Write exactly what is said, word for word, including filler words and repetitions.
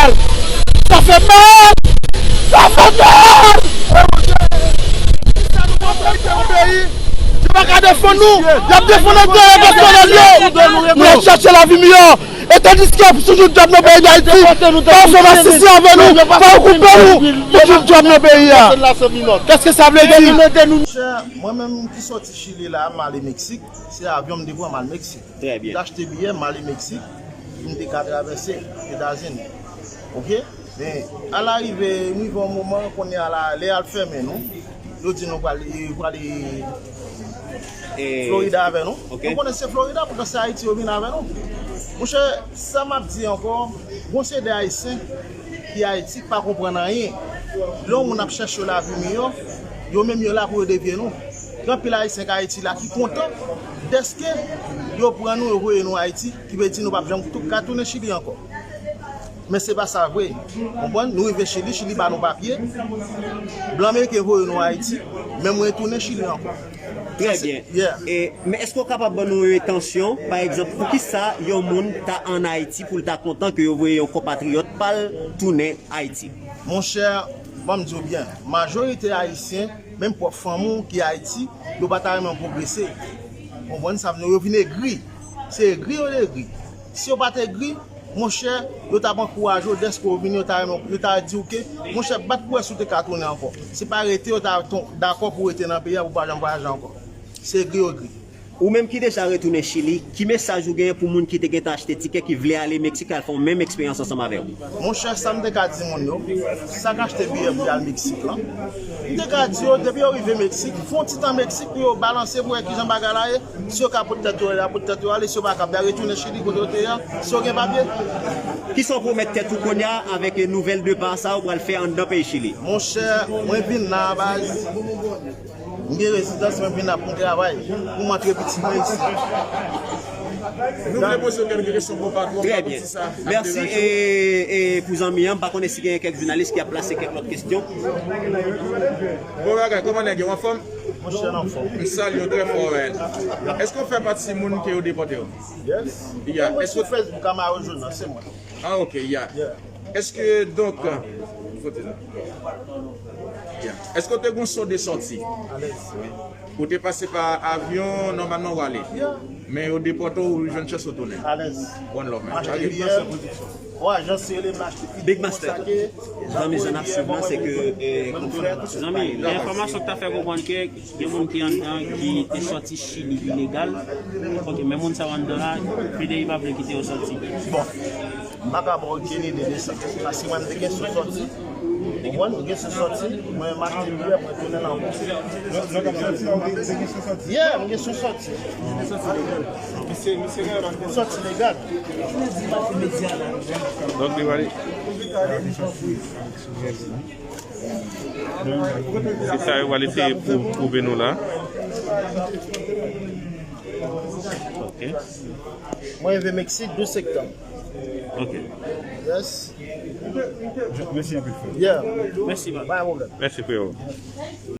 Sa fè mal! Sa fè mal! Sa nou pa fè nan peyi. Yo pa ka defann nou. Y ap defann enterè pèsonèl yo. Nou ap chache lavi miyò. E tandiske ap fout nou djòb nan peyi Dayiti, pa fè masisi avè nou, pa okoupe nou, fout nou djòb nan peyi a. Kèske sa vle di? Monchè, mwen menm ki sòti Chili la, m ale Meksik, se avyon m te pran, m al Meksik. M te achte biyè, m ale Meksik, pou m te ka travèse Etazini. Oke? Men, alarive, m rive yon moman, kounye a la, lè y al fèmen nou, yo di nou prale, prale Florida avè nou. Nou konnen se Florida, poutan se Ayiti yo vin avè nou. Monchè, sa m ap di ankò, gon seri de Ayisyen ki Ayiti ki pa konprann anyen. Lè yon moun ap chèche yon lavi miyò, yo menm yo la pou yo devye nou. Gen anpil Ayisyen k Ayiti la ki kontan dèske yo pran nou, yo voye nou Ayiti, ki vle di nou p ap janm tou-, ka tounen Chili ankò. Men se pa sa vre. Konprann? Nou rive Chili, Chili ba nou papye. Blan ameriken voye nou Ayiti, men mwen retounen Chili ankò. Trè byen. Yeah. E, men èske w kapab ban nou yon entansyon, pa egzanp, poukisa yon moun ta ann Ayiti pou l ta kontan ke yo voye yon konpatriyòt pa l tounen Ayiti? Monchè, ban m di w byen, majorite Ayisyen, menm pwòp fanmi w ki Ayiti, yo pa ta renmen w pwogrese. Konprann sa m di w, yo vin egri. Se egri yo egri. Si yo pa t egri, monchè, yo t ap ankouraje w dèske w vini, yo ta renmen, yo ta di w ke, monchè, bat pou wè si w te ka tounen ankò. Se pa rete, yo ta ton-, dakò pou w rete nan peyi a, pou w pa janm vwayaje ankò. Se egri yo egri. Ou menm ki deja retounen Chili, ki mesaj ou genyen pou moun ki te gentan achte tikè, ki vle ale Meksik, al fè yon menm eksperyans ansanm avè w? Monchè, sa m te ka di moun yo, sa k achte biyè pou y al Meksik lan, m te ka di yo, depi yo rive Meksik, fè yon ti tan Meksik pou yo balanse, pou wè kijan bagay la ye. Si yo ka pot tèt yo, y a pot tèt yo ale. Si yo pa kab, y a retounen Chili kote yo te ye a, si yo gen papye. Kisa w pwomèt tèt ou kounye a avèk nouvèl depa sa ou pral fè anndan peyi Chili? Monchè, mwen vin la, baz. M gen rezidans, mwen vin la pou m travay, pou m antre pitit mwen isi. Nou vle poze w kèlke kesyon pou w pa twò pran ti sa. Mèsi. E, e pou zanmi an, m pa konnen si gen kèk jounalis ki ap plase kèk lòt kesyon. Bon bagay, kòman nèg yo, anfòm? Monchè, anfòm. M salye w trè fò, man. Èske w fè pati moun ke yo depòte yo? Yes. Ya. Mwen sou Facebook, Amaro Jonas, se mwen. Ah, ok, ya. Yeah. Èske, donk, kote la? Ya. Èske w te gon son de sòti? Alèz. Ou te pase pa avyon, nòmalman w ale. Yeah. Men yo depòte w, ou jwenn chans ou tounen. Alèz. One love, man. M achte biyè. Yon ajans rele m achte. Big Master. Zanmi, sa n ap swiv lan, se ke, eh, zanmi, enfòmasyon k ta fè konprann ke gen moun ki anndan ki te sòti Chili ilegal. Ok, men moun sa yo anndan la, P D I pa vle kite yo sòti. Bon, m pa ka ba w okenn ide de sa. Paske mwen, m te gen sou sòti. Ou konprann? M gen sou sòti, mwen, m achte biyè, mwen tounen la ankò. Non, non, kòm sòti, ou te gen sou sòti? Yeah, m gen sou sòti. Sòti legal. Donk, li pale. Se sa yo pral eseye pou pwouve nou la. Ok. Mwen rive Meksik douz septanm. Ok. Yes. Mèsi anpil, frè. Yeah. Mèsi, man. Pa gen pwoblèm. Mèsi, frè.